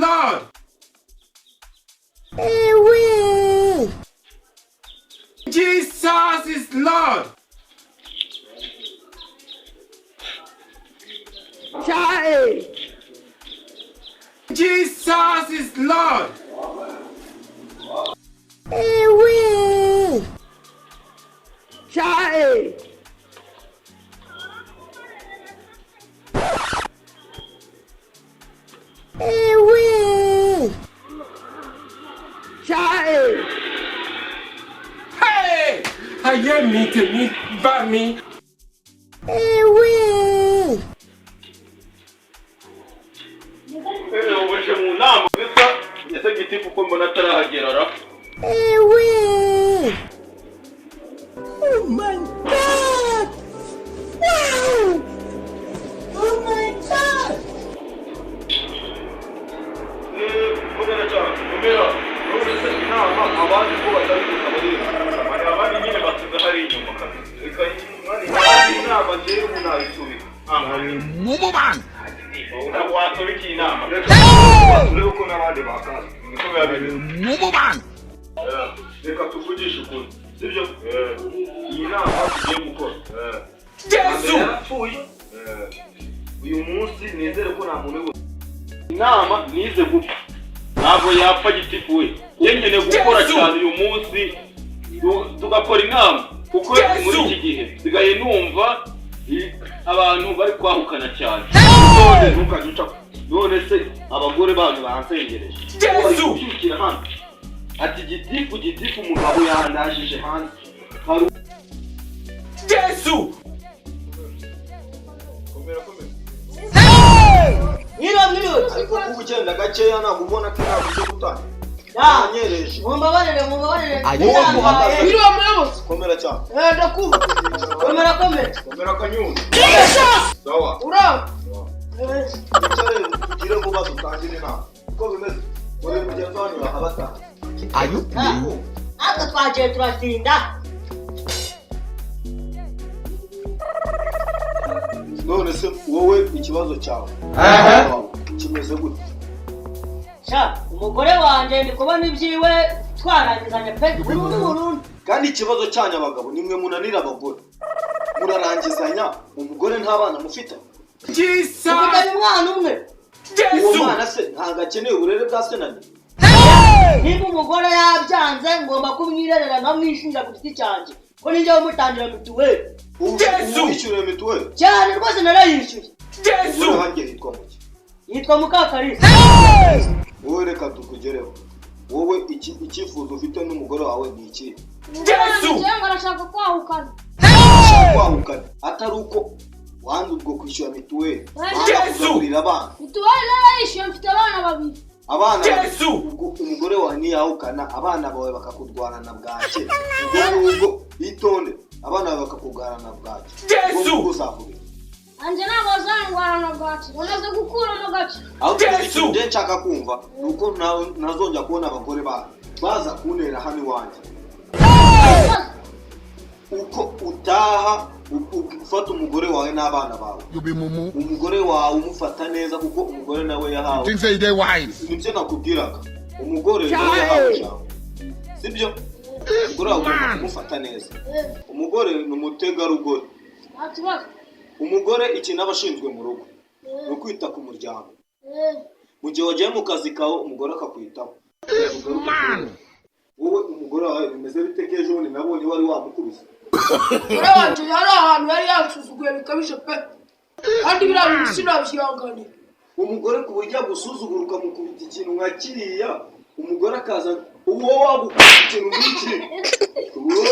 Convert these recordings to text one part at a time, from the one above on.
Lord. Jesus is Lord. Jesus is Lord. Hey! Ayé mi tèmi bá mi. Uje mu nama bisa ese gitifu ko mbona atarahagera ra? Oh my God! Wow! Oh my God! Komera cyane, komera. None se inama abandi ko batari kutabari, hari abandi nyine basize hari inyuma kabisa. Reka mwana inama njyewe ubu nayisubika. Ntabwo wasubika iyi nama. Reka turebe uko n'abandi bakaza. Niko biba bimeze. Reka tuvugishe ukuri, sibyo? Iyi nama tugiye gukora, Jesu! yarapfuye uyu munsi. Nizere ko nta muntu uri inama nize gupfa, ntabwo yapfa. Gitifu we, njye nkeneye gukora Yesu! cyane uyu munsi, tugakora inama kuko Yesu! muri iki gihe nsigaye numva abantu bari kwahukana cyane. None ntukajye uca. None se abagore banyu bansengereje Yesu! bari kubyukira hano ati: "Gitifu, gitifu, umugabo yandajije hanze." Hari Jesu! Komera, komera. Mwiriwe, mwiriwe. Ariko kuba ugenda gakeya, ntabwo ubona ko inama ije gutangira? Ya. Yanyereje. Mumbabarire, mumbabarire. Wowe uhagaze. Mwiriwe muyobozi. Komera cyane. Eh, ndakumva. Komera, komera. Komera kanyundo. Sawa. Uraho. Wicare tugire vuba dutangire inama. Uko bimeze, uri mugenzi wanyu bahabatanga. Natwe twagiye turatinda. None se wowe ikibazo cyawe kimeze gute? Sha, umugore wanjye ndi kubona ibyiwe twarangizanye pe, burundu burundu. Kandi ikibazo cyanyu abagabo, nimwe munanira abagore, murarangizanya. Umugore nta bana mufite? Jesus! Dufitanye umwana umwe. Uwo Jesu! mwana se ntabwo akeneye uburere bwa se na nyina? Niba umugore yabyanze, ngomba kumwirerera nkamwishinja ku giti cyanjye, ko ninjye umutangira mituweli. Ubu Yesu! ubu wishyuriye mituweli? Cyane rwose, narayishyuye. Jesu! Umugore wanjye yitwa muki? Yitwa Mukakarisa. Wowe reka tukugereho. Wowe icyifuzo ufite n'umugore wawe ni iki? Yesu! Ngo arashaka kwahukana. Ushaka kwahukana atari uko wanze ubwo kwishyura mituweli, wanga Yesu! kugaburira abana? Mituweli narayishyuye, mfite abana babiri. Abana babiri. Yesu! Ubwo umugore wawe ntiyahukana, abana bawe bakakurwanana bwake, ubwo ngubwo itonde, abana bawe bakakurwanana bwake, Yesu! ubwo ngubwo uzavuga iki? Anjye ntabwo bazangwarana bwaki, bamaze gukuramo gace. Ahubwo Yesu! ikintu njye nshaka kumva ni uko ntazongera kubona abagore baza kuntera hano iwanjye. Uko utaha ufata umugore wawe n'abana bawe, You be mumu. umugore wawe umufata neza, kuko umugore nawe yahawe Think say they wise. Nibyo nakubwiraga, umugore nawe yahawe ijambo, sibyo? Umugore wawe ugomba kumufata neza. Umugore ni umutegarugori. Nta kibazo. Umugore ikintu aba ashinzwe mu rugo ni ukwita ku muryango. Mu gihe wagiye mu kazi kawe, umugore akakwitaho. Wowe umugore wawe bimeze bite, ko ejo bundi nabonye wari wamukubise? Umugore wanjye yari ahantu yari yansuzuguye bikabije pe, kandi biriya bintu sinabyihanganira. Umugore ku buryo agusuzugura ukamukubita ikintu nka kiriya, umugore akaza uwo wagukubita ikintu nk'iki, wowe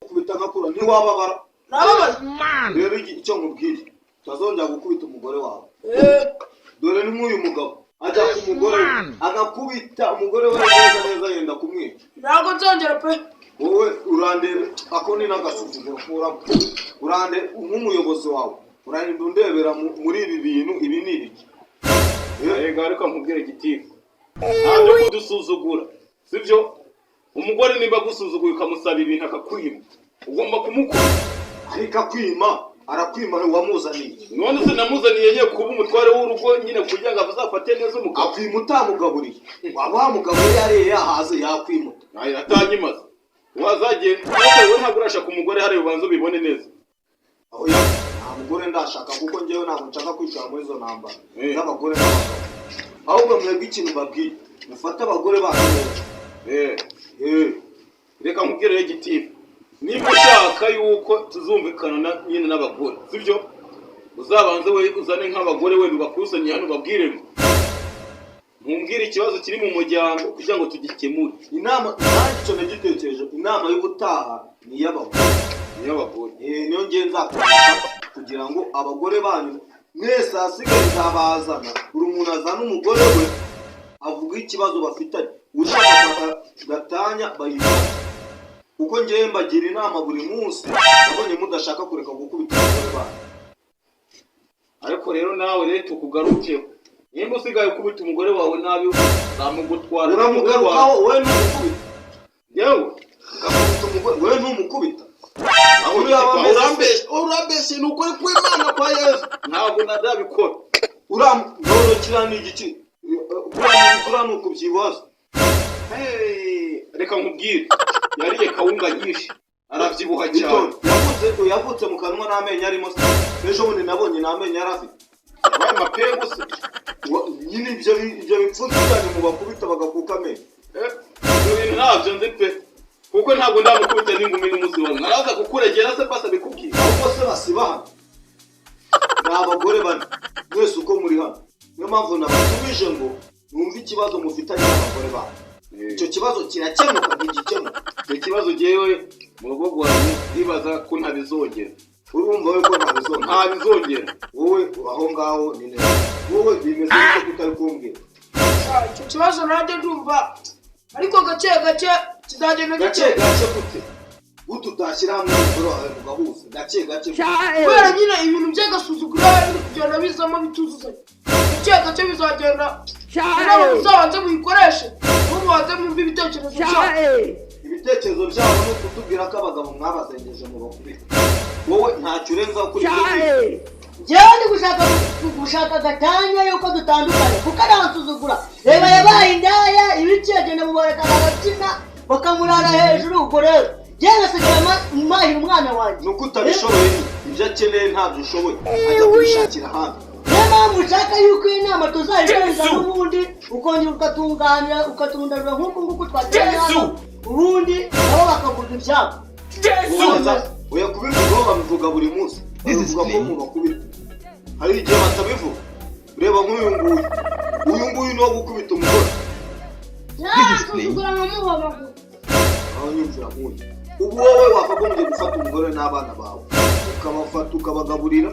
ukubita nkakura, ntiwababara? Nababaye. Rero icyo nkubwira, utazongera gukubita umugore wawe. Eh. Dore ni nk'uyu mugabo ajya ku mugore we agakubita umugore we neza neza, yenda kumwica. Ntabwo nzongera pe. Wowe urandebe, ako ni n'agasuzuguro kuramo. Urande nk'umuyobozi wawe, urarinda undebera muri ibi bintu, ibi ni ibiki? Yego, ariko nkubwire gitifu, ntabyo kudusuzugura, sibyo? Umugore nimba agusuzuguye ukamusaba ibintu akakwima, ugomba kumukora. Ariko akwima Arakwima wamuzaniye. None se namuzaniye ye kuba umutware w'urugo nyine kugira ngo azafate neza umugabo. Akwima utamugaburiye. Waba wamugaburiye yariye yahaze, yakwimuta. Ayi, atanyimaze wazagenda. Wowe ntabwo urashaka umugore hariya, ubanza ubibone neza. Aho ya, nta mugore ndashaka, kuko njyewe ntabwo nshaka kwicara muri izo ntambara z'abagore n'abagabo. Ahubwo mwebwe ikintu mbabwiye, mufate abagore banyu neza. Reka nkubwire rero gitifu, niba ushaka yuko tuzumvikana nyine n'abagore, sibyo, uzabanze we uzane nk'abagore wenda ubakusanye hano, ubabwire ngo mumbwire ikibazo kiri mu muryango kugira ngo tugikemure. Inama nanjye icyo nagitekereje, inama y'ubutaha ni iy'abagore. Niyo abagore. Niyo ngiye nzakoresha kugira ngo abagore banyu mwese ahasigaye nzabazana, buri muntu azana umugore we avuga ikibazo bafitanye. Ushaka kwaka gatanya bayifate, kuko ngewe mbagira inama buri munsi, nabonye mudashaka kureka gukubita abagore banyu. Ariko rero nawe rero tukugarukeho, nimba usigaye ukubita umugore wawe nabi zamugutwara. Uramugarukaho, wowe ntumukubita. Yewe. Ugakubita umugore, wowe ntumukubita. Aho. Uriya aba ameze. Urambeshye, urambeshye, ni ukuri kw'Imana kwa Yesu, ntabwo nazabikora. Uriya none kiriya ni igiki? Kuriya ni ukubyibuha. Hey, reka nkubwire, yariye kawunga nyinshi arabyibuha cyane. Yavutse, yavutse mu kanwa n'amenyo arimo se? Ejo bundi nabonye n'amenyo yari afite. Yabaye mapengu se? Nyine ibyo bipfunsi byanyu mubakubita bagakuka amenyo. Ibyo bintu ntabyo nzi pe, kuko ntabwo ndamukubita n'ingumi n'umunsi wawe naraza kukuregera se basa bikubwira. Ahubwo se basiba hano ni abagore bane mwese uko muri hano, niyo mpamvu nabatumije ngo mwumve ikibazo mufitanye n'abagore banyu. Icyo kibazo kirakemuka, ntigikemuka? Icyo kibazo jyewe mu rugo rwanjye ndibaza ko ntabizongera. Urumva we ko ntabizongera? Ntabizongera. Wowe aho ngaho ni neza. Wowe bimeze bite ko utari kumbwira? Ah, icyo kibazo nanjye ndumva, ariko gake gake kizagenda Gake gikemuka. gake gute? Gute utashyira hamwe n'umugore wawe mugahuza? Gake gake gute? Kubera nyine ibintu by'agasuzuguro biri kugenda bizamo bituzuzanya, gake gake bizagenda. Inama muzabanze muyikoreshe, mubanze mwumve ibitekerezo byabo. Ibitekerezo byabo ni ukutubwira ko abagabo mwabazengeje mu bakubita. Wowe ntacyo urenzaho kuri ibyo ngibyo? Njyewe ndi gushaka gatanya yuko dutandukana, kuko aransuzugura. Reba, yabaye indaya ibiki, agenda mu bareka barabyina bakamurara hejuru. Ubwo rero njyewe ngasigara mpahira umwana wanjye. Ni uko utabishoboye. Ibyo akeneye ntabyo ushoboye, ajya kubishakira ahandi. Niyo mpamvu ushaka yuko iyi nama tuzayikomeza n'ubundi, ukongera ukatunganira, ukatunganira nk'uku nguku twateranye hano, ubundi nabo bakavuga ibyabo. Ubanza oya, kubivugaho babivuga buri munsi, babivuga ko mubakubita. Hari igihe batabivuga. Reba nk'uyu nguyu, uyu nguyu ni uwo gukubita umugore. Yaransuzugura nkamuhobagura. Aho nyumvira nk'uyu. Ubu wowe wakagombye gufata umugore n'abana bawe, ukabafata ukabagaburira,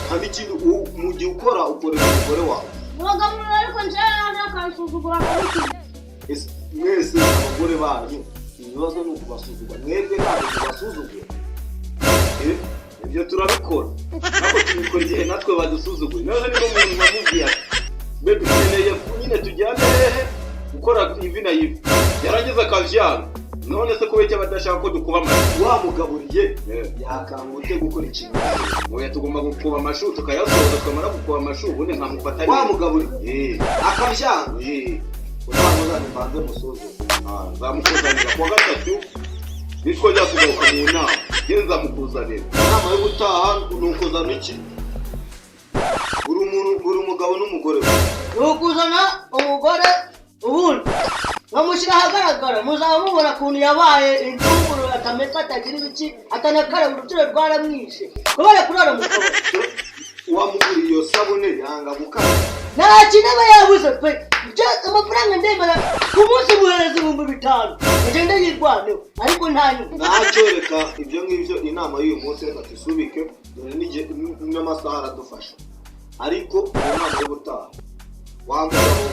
nta n'ikindi mu gihe ukora ukorera umugore wawe. Mubagaburira, ariko njyewe yaje akansuzugura akabikora. Ese mwese abagore banyu ibibazo ni ukubasuzugura? Mwebwe ntabwo tubasuzugura? Ibyo turabikora, ntabwo tubikora igihe natwe badusuzuguye. None niba umuntu bamubwiye ati baby, ukeneye nyine tujyane hehe gukora ivi na ivi, yarangiza akavyanga, none se kubera icyo badashaka ko dukuba amashu? Wamugaburiye yakanga ute gukora ikintu? Oya, tugomba gukuba amashu tukayasoza, twamara gukuba amashu ubundi nkamufata neza. Wamugaburiye akabyanga? Uzamuzane mbanze musuzume. Ah, nzamukuzanira kuwa gatatu nitwongera kugaruka mu nama, njye nzamukuzanira. Inama yo gutaha ni ukuzana iki? Buri muntu, buri mugabo n'umugore we. Ni ukuzana umugore, ubundi bamushyira ahagaragara, muzaba mubona ukuntu yabaye incunguru, atamesa, atagira ibiki, atanakaraba, urubyaro rwaramwishe kubera kurara mu kabari. Wamuguriye iyo sabune yanga gukaraba. Nta kintu aba yabuze pe. Amafaranga ndemera ku munsi muhereza 5000 agenda yirwaneho, ariko nta nyungu. Ntacyo, reka ibyo ngibyo. Inama y'uyu munsi reka tusubike, dore n'igihe n'amasaha aradufasha. Ariko mu nama y'ubutaha, wa mugabo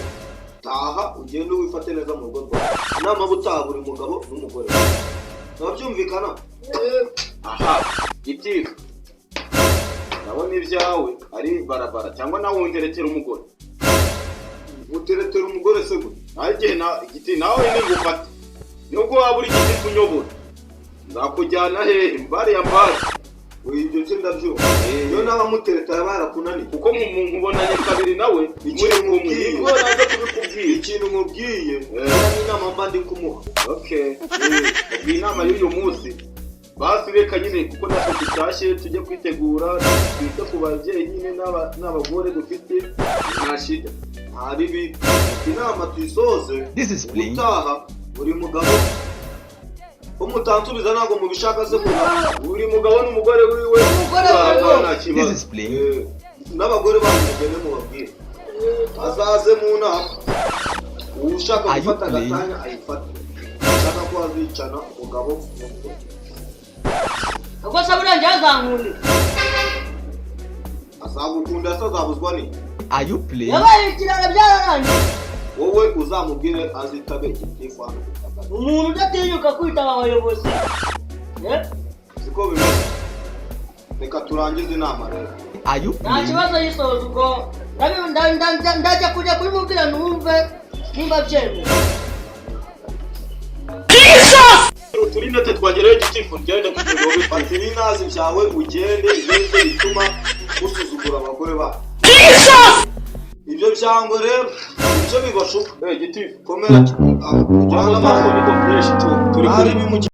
taha ugende wifate neza mu rugo rwawe. Inama y'ubutaha, buri mugabo n'umugore we. Byumvikana? Aha gitifu, ndabona ibyawe ari barabara, cyangwa nawe wongerekera umugore. Uteretera umugore se gute? Nawe igihe na igiti nawe ningufate, nubwo waba uri igiti kunyobora, nzakujyana hehe? Mbare ya mbare. Ibyo byo ndabyumva. Iyo naba mutereta yaba yarakunaniye. Kuko mubonanye kabiri nawe muri Ikintu kumwe, nkubwiye. nibwo naza kubikubwira. Ikintu nkubwiye, iriya ni inama mba ndi kumuha. Okay, ubwo inama y'uyu munsi basi reka nyine, kuko natwe tutashye, tujye kwitegura, twite ku babyeyi nyine n'abagore dufite, nta shida. Nta ribi, inama tuyisoze. This is playing. Ubutaha buri mugabo ko mutansubiza, ntabwo mubishaka se kuba Buri mugabo n'umugore wiwe. Umugore wiwe. Nta kibazo. This is playing. N'abagore banyu mugende mubabwire azaze mu nama. Ushaka Are you gufata playing? agatanya ayifate, ushaka ko azicana umugabo n'umugore. Ubwo se buriya njyewe azankundira? Azagukunda se azabuzwa n'iki? Are you playing? Yabaye ikirara, byararangiye. Wowe uzamubwire azitabe gitifu hano ku kagari. Umuntu udatinyuka kwitaba abayobozi. Eh? Siko bimeze? Reka turangize inama rero. Are you Nta playing? kibazo, yisoza ubwo. Ndajya kujya kubimubwira numve nimba byemeye. Uturinete twagereyo, gitifu, ngende kugira ngo Fata ibinazi byawe ugende. Ibyo bituma usuzugura abagore banyu, ibyo byangwe rero ibyo bibashuka. Eh, gitifu. Komera, ujyane Amaso amahoro. niko fresh tu turi Hari kumwe. bimuke.